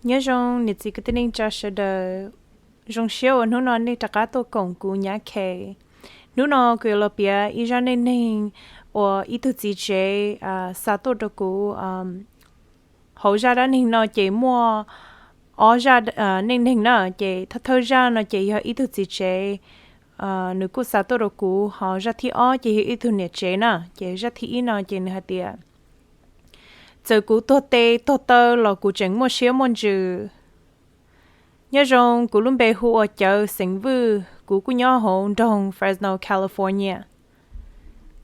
Nyob zoo niam txiv kwv tij neej tsa sawv daws, zoo siab uas hnub no nej rov qab tuaj koom kuv Nyab Khe. Hnub no kuv yuav los piav ib zaj neej neeg uas ib tug txiv tsev xa tuaj rau kuv. Hauv zaj dab neeg no ces muaj ob zaj neej neeg na, ces thawj thawj zaj no ces yog ib tug txiv tsev nws kuj xa tuaj rau kuv, ho zaj thib ob ces yog ib tug niam tsev na. Ces zaj thib ib no ces nws hais tias, txawm kuv tuag tes tuag taw los kuv tseem muaj siab muaj ntsws. Nyob zoo, kuv lub npe hu ua Cawv xeem Vwj, kuv kuj nyob hauv nroog Fresno, California.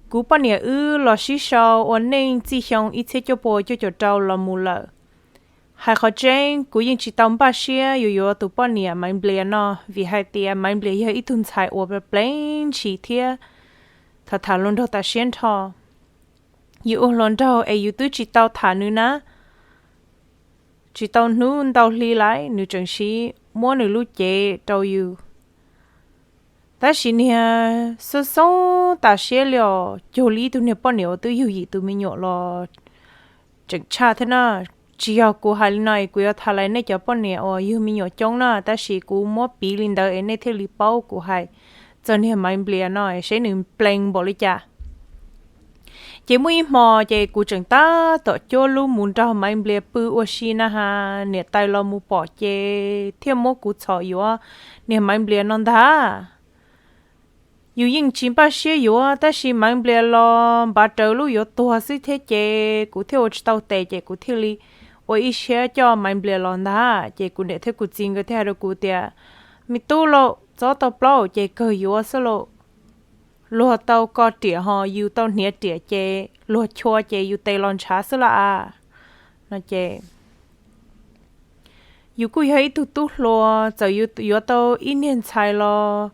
Kuv poj niam wb los sib sau ua neej txij xyoo ib txhiab cuaj pua cuaj caum rau los mus lawm. Hais qhov tseeb, kuv yeej tsis tau npaj siab yuav yuav tus poj niam Maiv Nplias no, vim hais tias Maiv Nplias yog ib tug ntxhais uas pleev ntshis thiab tham tham hluas nraug tas siab nrho. Yus ua hluas nraug es yus twb tsis tau tham nws na, tsis tau hnub ntau hli lawm nws tseem siv muab nws lub cev rau yus. Tab sis niag xoob xoob tas siab li os, cuag li ib tug niag poj niam uas twb yug yim tus me nyuam los tseem tshaj thiab na. Tsis yog kuv hais li no es kuv yuav tham lais nej cov poj niam uas yug me nyuam coob na, tab sis kuv muab piv li ntawd es nej thiaj li paub kuv hais txog niag Maiv Nplias no es seb nws pleev npaum li cas. Ces muaj ib hmo ces kuv tseem tab tom cuab lub mus nrog Maiv Nplias pw ua si na has, niam tais los mus pom ces thiaj muab kuv txhom yuav niag Maiv Nplias no ntag. Yus yeej tsis npaj siab yuav, tab sis Maiv Nplias los npav rawv lub yuav tuag xwb thiab ces kuv thiaj ua tsis tau tes ces kuv thiaj li ua ib siab coj Maiv Nplias los ntag. Ces kuv niam thiab kuv txiv nkawd thiaj hais rau kuv tias, me tub lauj, txob tau plaub ces kawg yuav xwb lauj. Luag tau ko riam ho yus tau hniav riam ces luag chua ces yus tes los ntshav xwb lauj a. No ces yus kuj yog ib tug tub hluas, txawm yus yuav tau ib niag ntxhais los,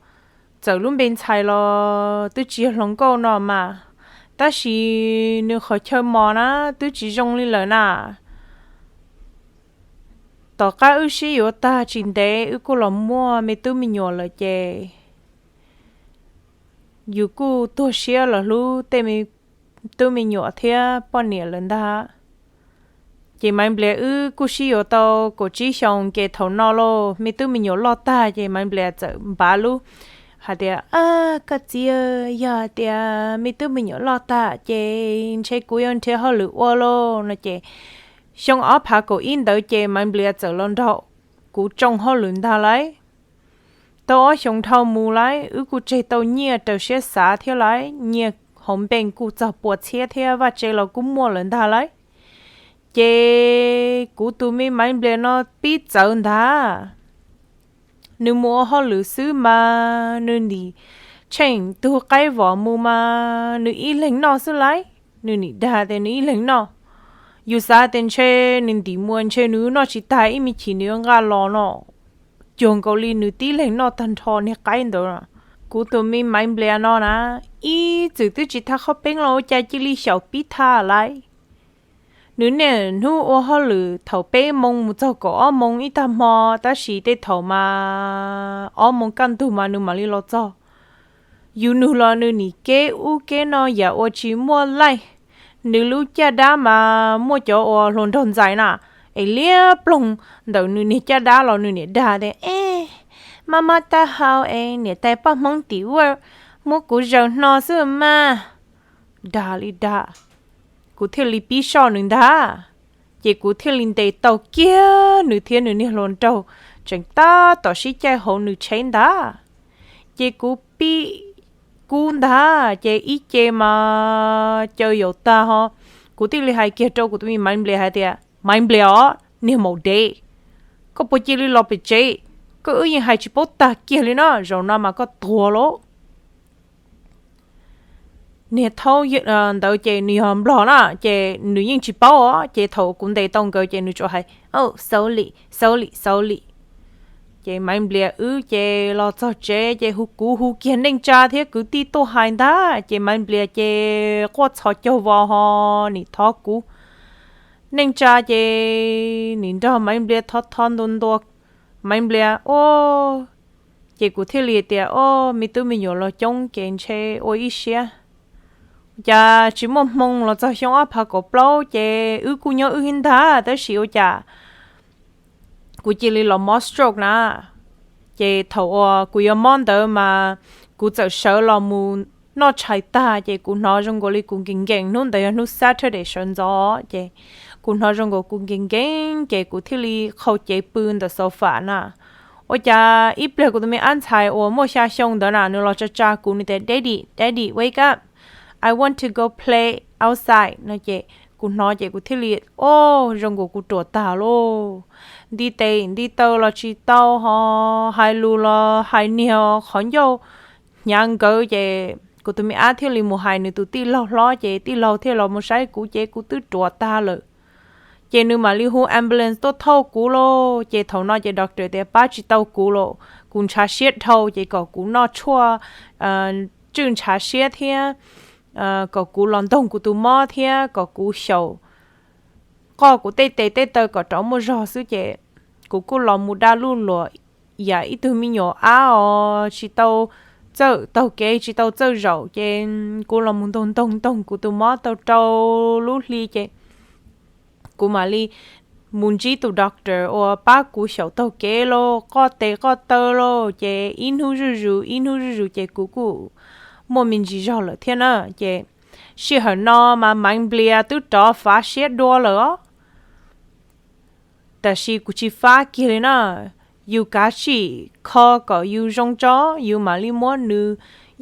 txawm lub npe ntxhais los twb tsis yog hluas nkauj no mas, tab sis nws qhov chaw mos na twb tsis zoo li lawm na. Tom qab wb sib yuav tag tsis ntev wb kuj los muaj me tub me nyuam lawm ces yus kuj tuag siab los hlub tej me tub me nyuam thiab poj niam lawm ntag. Ces Maiv Nplias wb kuj sib yuav tau kaum tsib xyoos ces thaum no lauj me tub me nyuam loj tag ces Maiv Nplias txawm npav lub hais tias, koj txiv, yog hais tias me tub me nyuam loj tag ces ntshe kuv yuav nrhiav hauj lwm ua lauj no ces xyoo ob phav kaum ib ntawd ces Maiv Nplias txawm los nrog kuv tsoo hauj lwm ntag lauj. Tau ob xyoos dhau mus lauj wb kuj tseg tau nyiaj raws siab xav thiab lauj, nyiaj hauv npeej kuj txog pua txhiab thiab vaj tse los kuj muaj lawm ntag lauj. Ces kuv tus me Maiv Nplias no pib txawv ntag. Nws mus ua hauj lwm xwb mas nws nim tsheej tug qaib vom mus mas nws ib leeg noj xwb lauj. Nws nim dag tias nws ib leeg noj. Yus xav tias ntshe nws ntim mus ntshe nws noj tsis tag ib me chim nws yuav nqa los no. Cuag nkaus li nws tib leeg noj tag nrho niag qaib ntawd. Kuv tus me Maiv Nplias no na, ib txwm twb tsis tau qhov peeb los ua cas cia li xyaum pib thaj lauj. Nws niaj hnub ua hauj lwm thaum peb moo mus txog kaum ob moo ib tag hmo, tab sis tej thaum mas ob moo kaj ntug mas nws mam li los txog. Yus nug los nws nim keb ub keb no yam ua tsis muaj laij. Nws lub caj dab mas muaj cov uas hluas nraug ntxais na, es liab ploog ntawm nws niag caj dab los nws niam dag tias, e, maj maj taub hau es niam tais poj Hmoob tim ua muab kuv zaws hno xwb mas. Dag li dag, kuv thiaj li pib soj nws ntag. Ces kuv thiaj li ntes tau kiag nws thiab nws niag hluas nraug tseem tab tom sib caij hauv nws tsheb ntag. Ces kuv pib kub ntag, ces ib ce mas caw yaum tag ho. Kuv thiaj li hais kiag rau kuv tus me Maiv Nplias hais tias, Maiv Nplias os, niag maum dev, koj puas cia li los pem tsev? Koj wb yeej hais tsis paub tag kiag li no, zaum no mas koj tuag lauj. Niag thaub ntawd ces nws yog nplog na, ces nws yeej tsis paub os, ces thaum kuv ntes tau nkawd ces nws tsuas hais, Sorry, sorry, sorry. Ces Maiv Nplias wb ces los txog tsev ces hu kuv hu kiag neej tsa thiab kwv tij tuaj hais ntag, ces Maiv Nplias ces quaj txhos caug vos ho nim thov kuv. Neej tsa ces nim nrog Maiv Nplias thov thov ntua ntua, Maiv Nplias ua, ces kuv thiaj li tias, O, me tub me nyuam los coob ces ntshe ua ib siab. Ua cas tsis muaj hmoo los txog xyoo ob phav kaum plaub ces wb kuj nyob wb ib ntag, tab sis ua cas kuv cia li los mob stroke na. Ces thaum uas kuv yuav mob ntawd mas kuv txawm sawv los mus noj tshais tag ces kuv hnov zoo nkaus li kuv nkees nkees, hnub ntawd yog hnub Saturday sawv ntxov ces kuv hnov zoo nkaus kuv nkees nkees ces kuv thiaj li qhau cev pw ntawm sofa na. Ua cas ib pliag kuv tus me ab ntxhais uas muaj xya xyoo ntawd na nws los tsa tsa kuv, nws tias, Daddy, Daddy, wake up, I want to go play outside no ces kuv hnov ces kuv thiaj li, o, zoo nkaus kuv ruam tag lauj. Nti tes nti taw los tsis tau ho, hais lus los hais niag qhov ncauj hnyav nkawd ces kuv tus me ab thiaj li mus hais nws tus tij laug hlob ces tij laug thiaj los mus saib kuv ces kuv twb ruam tag lawm. Ces nws mam li hu ambulance tuaj thauj kuv lauj. Ces thaum no ces doctor tias pab tsis tau kuv lauj, kuv ntshav siab dhau ces kom kuv noj tshuaj tswj ntshav siab thiab kom kuv los ntoog kuv tus mob thiab kom kuv xyaum qoj kuv tej tes tej taw kom rov muaj zog xwb ces kuv kuj los mus da luj luam yam ib tug me nyuam ab os, tsis tau txawj taug kev, tsis tau txawj zaum ces kuv los mus ntoog ntoog ntoog kuv tus mob tau rau lub hli ces kuv mam li mus ntsib tus doctor uas pab kuv xyaum taug kev lauj, qoj tes qoj taw lauj, ces ib hnub zuj zus ib hnub zuj zus ces kuv kuj muaj me ntsis zog lawm thiab na. Ces sij hawm no mas Maiv Nplias twb rov fav siab dua lawm os. Tab sis kuv tsis fab kiag li na. Yus kav tsij kho kom yus zoo tso, yus mam li muab nws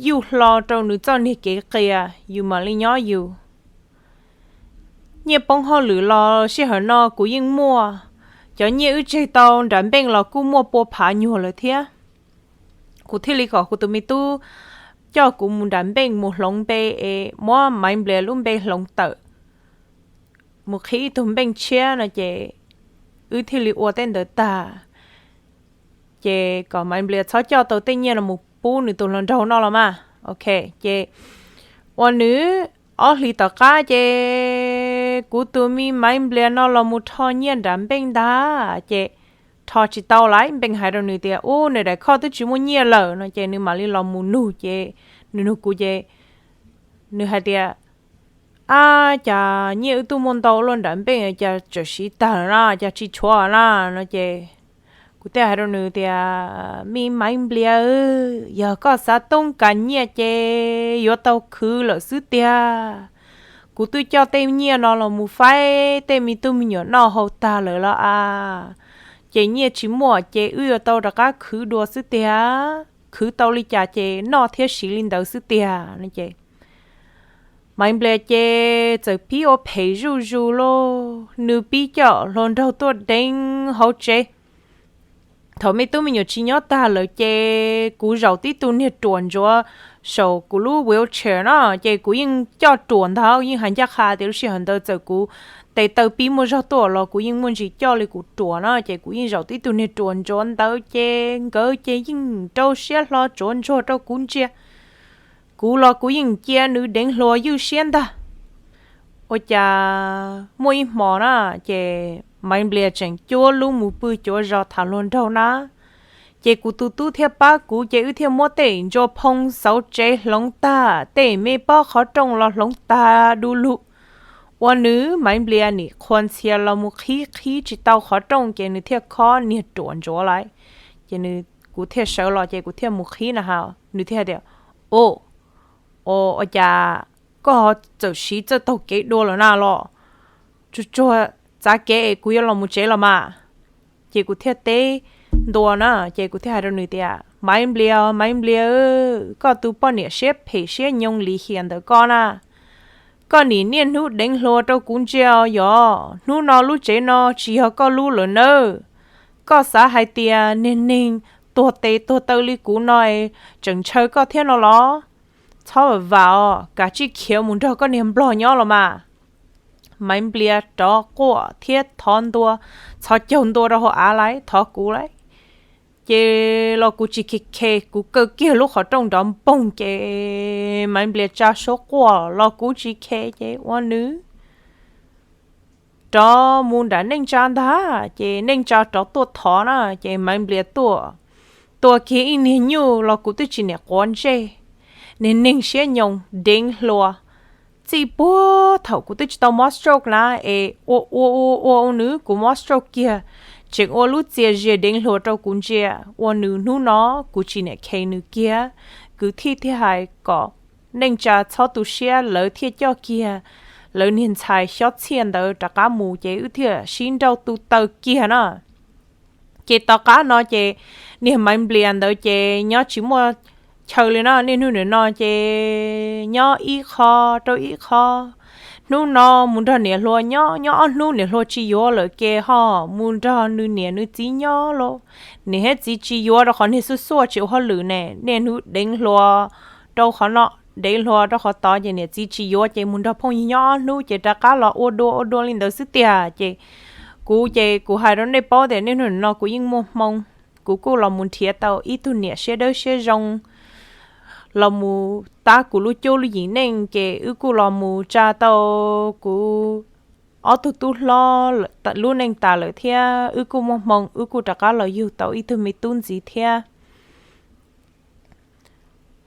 yuj hlo rau nws txoj niag kev qias, yus mam li nyob yus. Nyiaj poob hauj lwm los sij hawm no kuv yeej muaj, cov nyiaj wb tseg tau nram npeej los kuj muaj pua phav nyuag lawm thiab. Kuv thiaj li kom kuv tus me tub coj kuv mus nram npeej mus hloov npe es muab Maiv Nplias lub npe hloov tawm mus qhib ib tug npeej tshiab no ces wb thiaj li ua tej ntawd tag. Ces kom Maiv Nplias txhob coj tau tej nyiaj no mus pub nws tus hluas nraug noj los mas. Ok, ces ua nws ob hlis tom qab ces kuv tus me Maiv Nplias no los mus rho nyiaj nram npeej ntag ces rho tsis tau lawm. Npeej hais rau nws tias, Ub, nws daim khoj twb tsis muaj nyiaj lawm no ces nws mam li los mus nug ces nws nug kuv ces nws hais tias, Ab, cas nyiaj wb twb muaj ntau luaj nram npeej cas txawm siv tag lawm na, cas tsis tshuav na no ces kuv thiaj hais rau nws tias, Me Maiv Nplias, yog koj xav toob kas nyiaj ces yuav tau khwv lawm xwb tiag. Kuv twb coj tej nyiaj no los mus faib tej me tub me nyuam noj haus tag lawm los as, ces nyiaj tsis muaj ces wb yuav tau rov qab khwv dua xwb tiag. Khwv tau li cas ces noj thiab siv li ntawd xwb tiag no ces Maiv Nplias ces txawm pib ua phem zuj zus lauj. Nws pib coj hluas nraug tuaj deev hauv tsev. Thaum me tub me nyuam tsis nyob tag lawm ces kuv zaum tib tug niag ruam ntsuav saum kuv lub wheelchair no ces kuv yeej coj ruam ntag, yeej hais ncaj qha tias lub sij hawm ntawd txawm kuv tes taw pib muaj zog tuaj los kuv yeej muaj ntsis coj li kuv ruam no ces kuv yeej zaum tib tug niag ruam ntsuav ntawd ces nkawd ces yeej rau siab hlo tsuav ntsuag rau kuv ntsia. Kuv los kuv yeej cia nws deev hluas ywj siab ntag. Ua cas muaj ib hmo na ces Maiv Nplias tseem cuab lub mus pw cuav zos tham hluas nraug na. Ces kuv tus tub thiaj pab kuv ces wb thiaj muab tej ntsuas phoo xauv tsev hloov tag, tej me pob qhov rooj los hloov tag du lug. Ua nws Maiv Nplias nim qhuas ntxhias los mus qhib qhib tsis tau qhov rooj ces nws thiaj khob niag ruam ntsuav lawm. Ces nws, kuv thiaj sawv los ces kuv thiaj mus qhib na ha. Nws thiaj hais tias, O, o, ua cas koj ho txawm siv txawj taug kev dua lawm na los? Tsuag tsuag txav kev es kuv yuav los mus tsev los mas. Ces kuv thiaj teb ntua na, ces kuv thiaj hais rau nws tias, Maiv Nplias, Maiv Nplias, koj tus poj niam siab phem siab nyoog lim hiam ntawm koj na, koj nim niaj hnub deev hluas rau kuv ntsia os. Yog hnub no lub tsev no tsis yog koj lub lawm nawb. Koj xav hais tias niag neeg tuag tes tuag taw li kuv no es tseem ntshaw koj thiab no los? Txhob vam vam os, kav tsij khiav mus nrog koj niag nplog nyob los mas. Maiv Nplias rov quaj thiab thov ntua, txhos caug ntua rau hauv av lawm, thov kuv lawm. Ces los kuv tsis khe khe, kuv kaw kiag lub qhov rooj nrov npoog ces Maiv Nplias tsa suab quaj los kuv tsis khe ces ua nws rov mus nram neej tsa ntag. Ces neej tsa rov tuaj thov na, ces Maiv Nplias tuaj, tua kiag ib niag nyuj los kuv twb tsis niam quav ntsej. Niag neeg siab nyoos deev hluas, txij puag thaum kuv twb tsis tau mob stroke na, es ua ua ua ua nws kuv mob stroke kiag, tseem ua lub txias zias deev hluas rau kuv ntsia, ua nws hnub no kuv tsis niam khe nws kiag. Kwv tij thiaj hais kom neej tsa txhob tu siab, lawv thiaj coj kiag lawv niag ntxhais xyob txhiaj ntawd rov qab mus ces wb thiaj sib nrauj tu taw kiag na. Ces tom qab no ces niag Maiv Nplias ntawd ces nyob tsis muaj chaw li na, niaj hnub nim no ces nyob ib qho rau ib qho. Hnub no mus nrog niam hluas nyob, nyob ob hnub niam hluas tsis yuav lawm ces ho mus nrog nws niam nws txiv nyob los niam thiab txiv tsis yuav rau qhov niag xuj xuaj tsis ua hauj lwm ne, niaj hnub deev hluas rau qhov no, deev hluas rau qhov tod ces niam txiv tsis yuav ces mus nrog phooj ywg nyob ob hnub ces rov qab los ua dua ua dua li ntawd xwb tiag. Ces kuv ces kuv hais rau nej paub tias niaj hnub no kuv yeej muaj hmoo, kuv kuj los mus nrhiav tau ib tug niam siab dawb siab zoo los mus tab kuv lub cuab lub yim neej ces wb kuj los mus tsa tau kuv ob tug tub hlob lub neej tas lawm thiab wb kuj muaj hmoo wb kuj rov qab los yug tau ib tug me tub ntxiv thiab.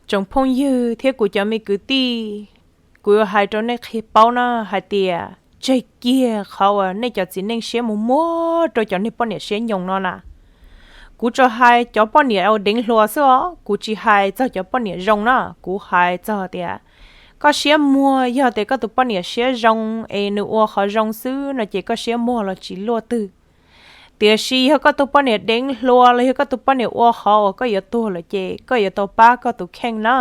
Tsoom phooj ywg thiab kuv cov me kwv tij, kuv yuav hais rau nej qhia paub na hais tias tseg kiag qhov uas nej cov txiv neej siab mus muab rau cov niag poj niam siab nyoos no na. Kuv tsuas hais cov poj niam uas deev hluas xwb os, kuv tsis hais txog cov poj niam zoo na, kuv hais txog tias koj siab muag yog tias koj tus poj niam siab zoo es nws ua qhov zoo xwb no ces koj siab muag los tsis luaj twg. Tiam sis yog koj tus poj niam deev hluas los yog koj tus poj niam ua qhov uas koj yuav tuag lawm ces koj yuav tau pab koj tus kheej na.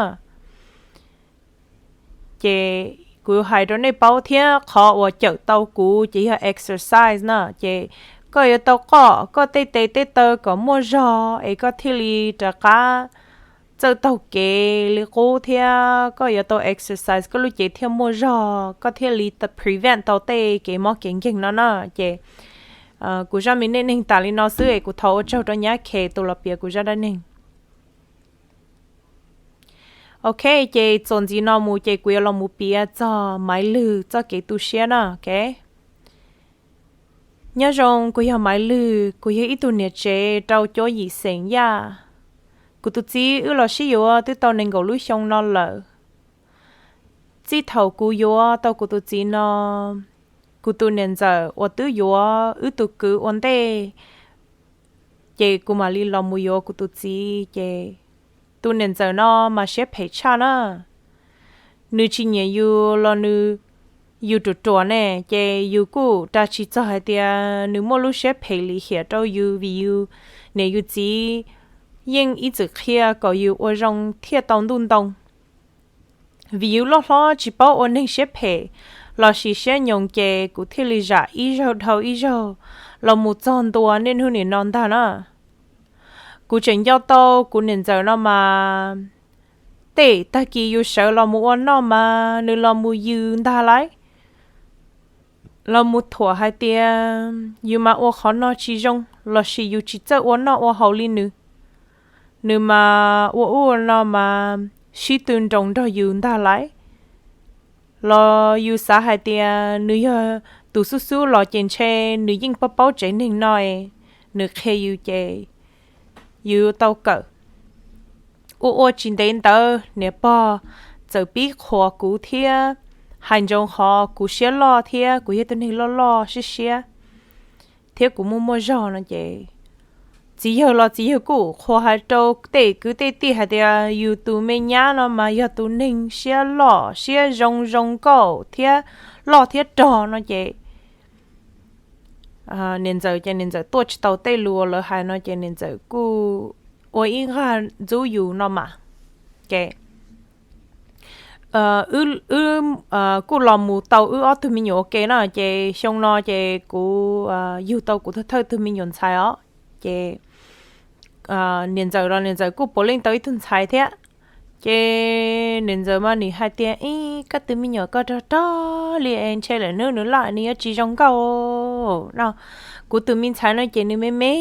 Ces kuv hais rau nej paub thiab qhov uas cawm tau kuv ces yog exercise na, ces koj yuav tau qoj koj tej tes tej taw kom muaj zog es koj thiaj li rov qab txawj taug kev li qub thiab koj yuav tau exercise koj lub cev thiaj muaj zog koj thiaj li prevent tau tej kev mob kev nkeeg no na. Ces kuv zaj me neej neeg tas li no xwb es kuv thov ua tsaug rau nyab khes tus los piav kuv zaj dab neeg. Ok, ces txuas ntxiv no mus ces kuv yuav los mus piav txog Maiv Lwg txoj kev tu siab na. Ok, nyob zoo, kuv yog Maiv Lwg, kuv yog ib tug niam tsev rau cuab yim xeem Yaj. Kuv tus txiv wb los sib yuav twb tau nees nkaum lub xyoo no lawm. Txij thaum kuv yuav tau kuv tus txiv no, kuv tus niam ntxawm uas twb yuav wb tus kwv ua ntej, ces kuv mam li los mus yuav kuv tus txiv ces tus niam ntxawm no mas siab phem tshaj na. Nws tsis nyiam yus los nws, yus ruam ruam ne ces yus kuj ras tsis txog hais tias nws muaj lub siab phem lim hiam rau yus vim yus niam yus txiv yeej ib txwm qhia kom yus ua zoo thiaj tau ntuj ntoo. Vim yus loj hlob tsis paub ua neeg siab phem lossis siab nyoos ces kuv thiaj li zam ib zaug dhau ib zaug los mus txog ntua niaj hnub nim no ntag na. Kuv tseem nco tau kuv niam ntxawm no mas tej tag kis yus sawv los mus ua noj mas nws los mus yws ntag lauj. Los mus thuam hais tias yus mas ua qhov no tsis zoo lossis yus tsis txawj ua noj ua haus li nws. Nws mas ua ub ua no mas sib tw nroos nrog yus ntag lauj. Los yus xav hais tias nws yog tus xub xub los ces ntshe nws yeej paub paub tsev neeg no es nws qhia yus ces yus tau kawm. Ua ua tsis ntev ntawd niam pog txawm pib qhuas kuv thiab hais ntsoov qhov kuv siab loj thiab kuv yog tus neeg loj loj siab siab thiab kuv muaj muaj zog no ces txiv yawg los txiv yawg kuj qhuas hais rau tej kwv tej tij hais tias yus tus me nyab no mas yog tus neeg siab loj siab zoo zoo nkauj thiab loj thiab rog no ces niam ntxawm ces niam ntxawm tuaj tsis tau tej lus uas lawv hais no ces niam ntxawm kuj ua ib nqag ntxub yus no mas. Ces wb kuj los mus tau wb ob tug me nyuam ua ke na ces xyoo no ces kuv yug tau kuv thawj thawj tug me nyuam ntxhais os. Ces niam ntxawm los niam ntxawm kuj puav leej tau ib tug ntxhais thiab. Ces niam ntxawm mas nws hais tias, Ib, koj tus me nyuam koj rog rog li es ntshe lwm hnub nws loj nws yuav tsis zoo nkauj no. Kuv tus me ntxhais no ces nws me me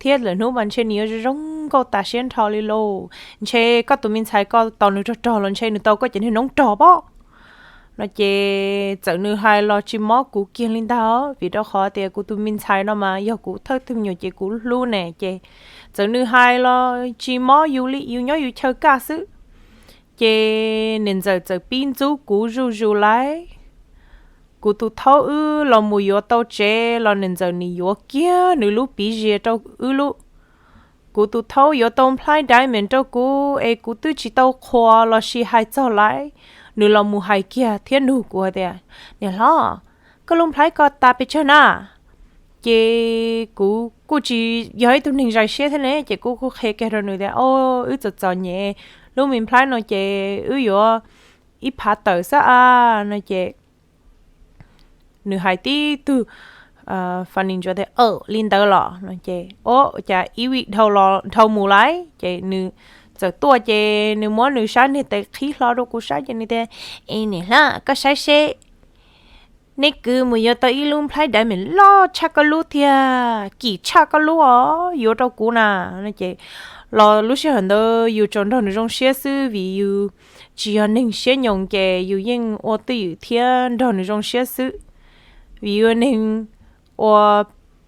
thiab lwm hnub mas ntshe nws yuav zoo zoo nkauj tas siab nrho li lauj. Ntshe koj tus me ntxhais koj tos nws rog rog los ntshe nws tau koj cov niag noob rog pob. No ces txawm nws hais los tsis mob kuv kiag li ntag vim rau qhov tias kuv tus me ntxhais no mas yog kuv thawj tug me nyuam ces kuv hlub ne ces txawm nws hais los tsis mob yus li, yus nyob yus chaw kaj xwb. Ces niam ntxawm txawm pib ntxub kuv zuj zus lauj. kuv tus thaub wb los mus yuav tau tsev los niam ntxawm nws yuav kiag nws lub piv zias rau wb lub. Kuv tus thaub yuav tau nplhaib diamond rau kuv es kuv twb tsis tau qhuas los sis hais txog lawm, nws los mus hais kiag thiab nug kuv tias, Niam hlob, koj lub nplhaib ko tas pes tsawg na? Ces kuv kuj tsis yog ib tug neeg zais siab thiab ne, ces kuv kuj qhia kiag rau nws tias, O, wb txom txom nyem, lub me nplhaib no ces wb yuav ib phav tawm xwb a, no ces nws hais tib tug funny ntsuav tias, Aw, li ntawd los? No ces, O, cas ib vij dhau mus lawm. Ces nws txawm tuaj ces nws muab nws sab niag tes qhib hlo rau kuv saib ces nws tias, E, niam hlob, koj saib seb, neb kwv mus yuav tau ib lub nplhaib diamond loj tshaj koj lub thiab kim tshaj koj lub os, yuav rau kuv na. No ces los lub sij hawm ntawd yus tsuas nrog nws zoo siab xwb vim yus tsis yog neeg siab nyoos ces yus yeej ua twj ywm thiab nrog nws zoo siab xwb. Vim yus neeg ua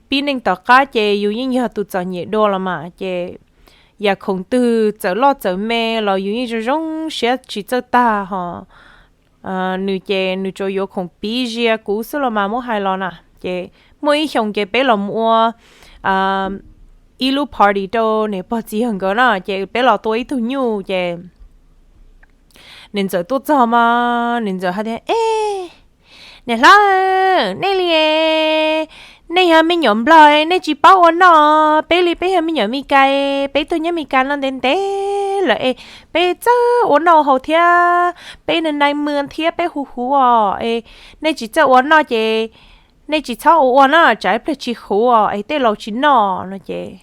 pib neej tom qab ces yus yeej yog tus txom nyem dua los mas ces yam khoom twg txawm loj txawm me los yus yeej zoo zoo siab tsis txawj tag ho. Nws ces nws tsuas yuav khoom piv zias kuv xwb los mas muab hais los na. Ces muaj ib xyoos ces peb los mus ua ib lub party rau niam pog txiv yawg nkawd na, ces peb los tua ib tug nyuj ces niam ntxawm tuaj txog mas niam ntxawm hais tias, E, niam hlob, nej li, nej yog me nyuam nplog nej tsis paub ua noj, peb li peb yog me nyuam Meskas, peb tuaj nyob Meskas no ntev ntev lawm es peb txawj ua noj haus thiab peb nai mw thiab peb huv huv os, es nej tsis txawj ua noj ces nej tsis txhob ua ua na, tsam ib pliag tsis huv os es tej laus tsis noj no ces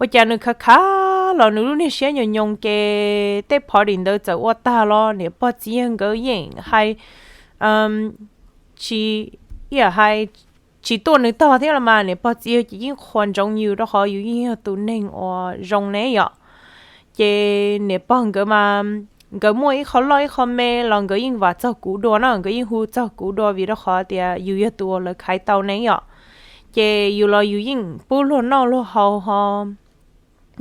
ua cas nws khav khav los nws lub niag siab nyoos nyoos ces tej party ntawd txawm ua tag los niam pog txiv yawg nkawd yeej hais tsis, ib yam hais tsis tuaj nws tog thiab los mas niam pog txiv yawg ces yeej qhuas ntsoov yus rau qhov yus yeej yog tus neeg uas zoo ne yom. Ces niam pog nkawd mas nkawd muaj ib qho loj ib qho me los nkawd yeej vam txog kuv dua na, nkawd yeej hu txog kuv dua vim rau qhov tias yus yog tus uas lawv khaiv tau ne yom. Ces yus los yus yeej pub luag noj luag haus ho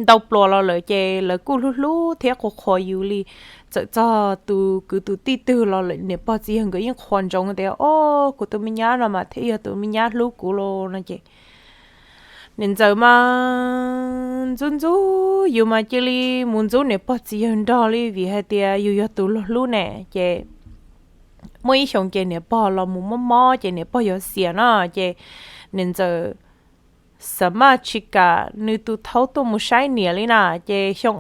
ntau pluas los lawm ces lawv kuj hlub hlub thiab qhuas qhuas yus li. Txawm txog tus kwv tus tij twg los niam pog txiv yawg nkawd yeej qhuas ntsoov tias, O, kuv tus me nyab no mas thiaj yog tus me nyab hlub kuv los no ces niam ntxawm mas ntxub ntxub yus mas cia li mus ntxub niam pog txiv yawg nrog li vim hais tias yus yog tus luag hlub ne. Ces muaj ib xyoos ces niam pog los mus mob mob ces niam pog yuav xiam no ces niam ntxawm xav maj tsis kam nws tus thaub tuaj mus saib niam li na. Ces xyoo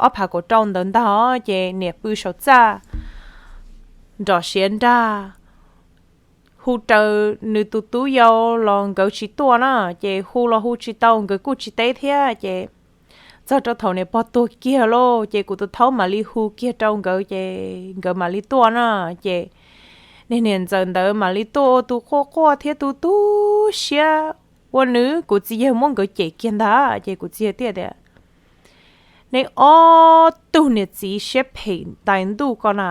ob phav kaum rau ntawd ntag ces niam pw saum txaj nrom siav nrag hu raws nws tus tub yau los nkawd tsis tuaj na, ces hu los hu tsis tau nkawd kuj tsis teb thiab ces txog rau thaum niam pog tuag kiag lauj ces kuv tus thaub mam li hu kiag rau nkawd ces nkawd mam li tuaj na. Ces niag niam ntxawm ntawd mam li tuaj ua tus quaj quaj thiab tu tu siab ua nws, kuv txiv yawg muab nkawd cem kiag ntag ces kuv txiv yawg thiaj tias, Neb ob tug niam txiv siab phem ntais ntuj ko na,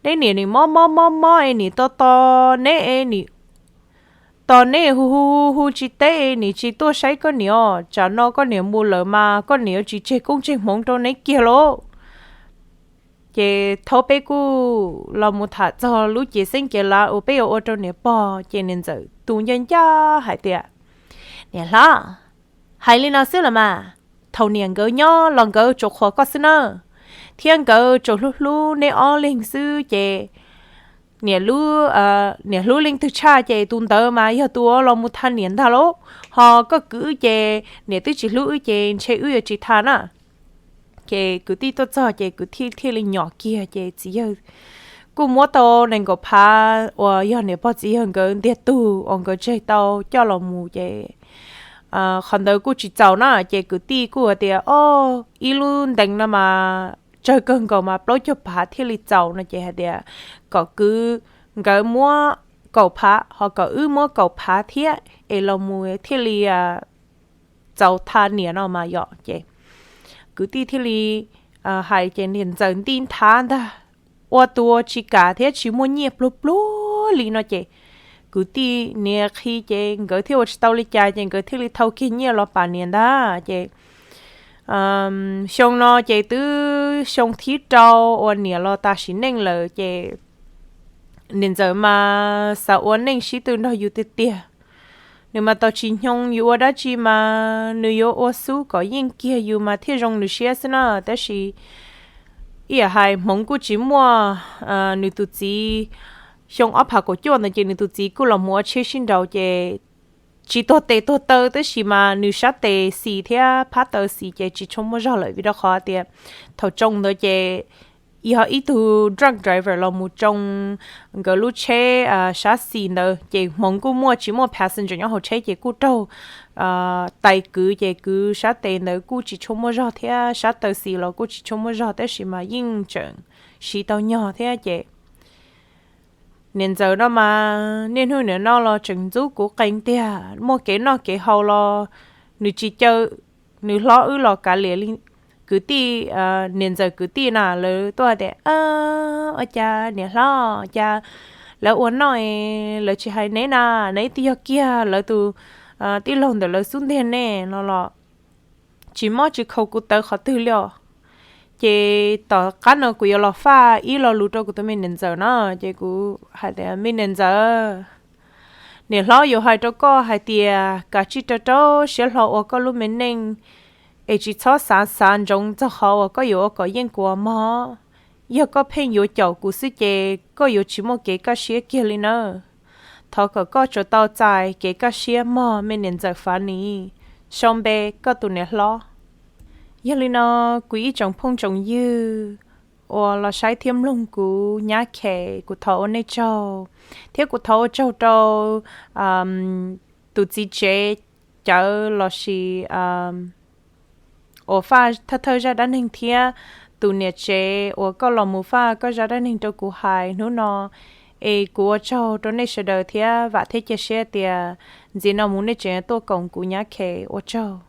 neb niam nim mob mob mob mob es nim tos tos neb es nim tos neb hu hu hu hu tsis teb es nim tsis tuaj saib koj niam os, tsam no koj niam mus lawm mas koj niam yuav tsis tseg koob tseg hmoov rau neb kiag lauj. Ces thaum peb kuj los mus tham txog lub cev xeeb cev lav uas peb yuav ua rau niam pog ces niam ntxawm tu ncaj ncaj hais tias, Niam hlob, hais li no xwb los mas, thaum niam nkawd nyob los nkawd tsuas qhuas koj xwb nawb, thiab nkawd tsuas hlub hlub neb ob leeg xwb ces niam niam hlub leej twg tshaj ces tus ntawd mas yog tus uas los mus tha niam ntag lauj. Ho koj kwv wb ces niam twb tsis hlub wb ces ntshe wb yuav tsis tha na. Ces kwv tij tuaj txog ces kwv tij thiaj li nyom kiag ces txiv yawg kuj muab tau nees nkaum phav uas yog niam pog txiv yawg nkawd ntiag tug uas nkawd tseg tau coj los mus ces qhov ntawd kuj tsis txaus na ces kwv tij kuj hais tias, O, ib lub ntees no mas tsawg kawg nkaus mas plaub caug phav thiaj li txaus no ces hais tias kom kwv nkawd muab kaum phav ho kom wb muab kaum phav thiab es los mus thiaj li txaus tha niam no mas yom. Ces kwv tij thiaj li hais ces niam ntxawm nti nthav ntag, ua tus tsis kam thiab tsis muaj nyiaj pluag pluag li no ces kwv tij niam qhi ces nkawd thiaj ua tsis tau li cas ces nkawd thiaj li thau kiag nyiaj los pam niam ntag. Ces xyoo no ces twb xyoo thib rau uas niam los tas sim neej lawm ces Niam ntxawm mas xav ua neej sib tw nrog yus tiag tiag. Nws mas tau tsis hnyoo yus ua dab tsi mas nws yuav ua xub kom yeej kiag yus mas thiaj zoo nws siab xwb na. Tab sis ib yam hais hmoov kuj tsis muaj. Nws tus txiv, xyoo ob phav kaum cuaj ntawd ces nws tus txiv kuj los mus ua tsheb sib nraus ces tsis tuag tes tuag taw tab sis mas nws sab tes xis thiab phab taw xis ces tsis tshua muaj zog lawm vim rau qhov tias thaum tsoo ntawd ces yog ib tug drunk driver los mus tsoo nkawd lub tsheb sab xis ntawd ces hmoov kuj muaj tsis muaj passenger nyob hauv tsheb ces kuj raug tais kwv ces kwv sab tes ntawd kuj tsis tshua muaj zog thiab sab taw xis los kuj tsis tshua muaj zog tab sis mas yeej tseem siv tau nyog thiab ces niam ntxawm no mas niaj hnub niam no los tseem ntxub kuv qees tiag, muaj kev noj kev haus los nws tsis caw nws hlob wb los kav liam li. Kwv tij, niam ntxawm kwv tij na lawv tuaj tias, ua cas niam hlob cas lawv ua noj es lawv tsis hais neb na, neb twb yog kiag lawv tus tij laug ntawm lawv xub ntiag ne no los tsis mob tsis khaus kuv tawv qhov twg li os. Ces tom qab no kuv yuav los faj ib lo lus rau kuv tus me niam ntxawm na, ces kuv hais tias, me niam ntxawm, niam hlob yuav hais rau koj hais tias kav tsij rau rau siab hlo ua koj lub me neej es tsis txhob xav xav ntsoov txog qhov uas koj yuav ua kom yeej kuv mog. Yog koj pheej yuav caum kuv xwb ces koj yuav tsis muaj kev kaj siab kiag li nawb. Thov kom koj tsuas tau txais kev kaj siab mog me niam ntxawm Fav Nis, sau npe koj tus niam hlob. Yog li no, kuv ib tsoom phooj tsoom ywg uas los saib thiab mloog kuv Nyab Khes, kuv thov ua nej tsaug, thiab kuv thov ua tsaug rau tus txiv tsev cawv lossis uas faj thawj thawj zaj dab neeg thiab tus niam tsev uas koj los mus faj koj zaj dab neeg rau kuv hais hnub no, es kuv ua tsaug rau nej sawv daws thiab vam thiab cia siab tias ntxiv no mus nej tseem tuaj koom kuv Nyab Khes. Ua tsaug.